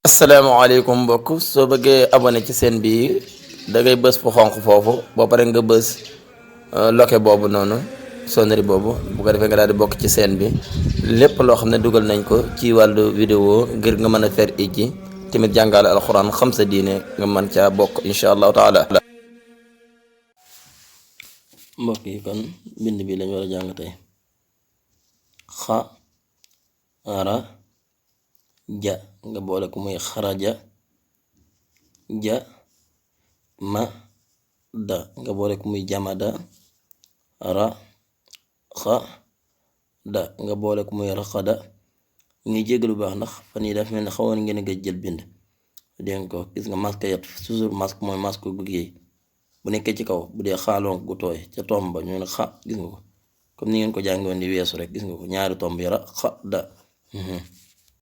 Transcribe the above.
asalaamaaleykum mbokk soo bëggee abonné ci seen bi da ngay bës fu xonq foofu boo pare nga bës loke boobu noonu sonnerie boobu bu ko defee nga daal di bokk ci seen bi lépp loo xam ne dugal nañ ko ci wàllu vidéo ngir nga mën a fer ijji tamit jàngale alxuraan xam sa diine nga mën caa bokk incha allahu taala. mbokk yi kon bind bi lañ war a jàng tey xa ara ja nga boole ko muy xaraja ja ma da nga boole ko muy jamada ra xa da nga boole ko muy raxada ngi jéggalu baax ndax fan yi daf mel ne xawoon ngeen a gëj jël bind dégg ko gis nga masque yat toujours masque mooy masque gu géey bu nekkee ci kaw bu dee xaaloon gu tooy ca tomb ba ñu ne xa gis nga ko comme ni ngeen ko jàngoon di weesu rek gis nga ko ñaari tomb yara xa da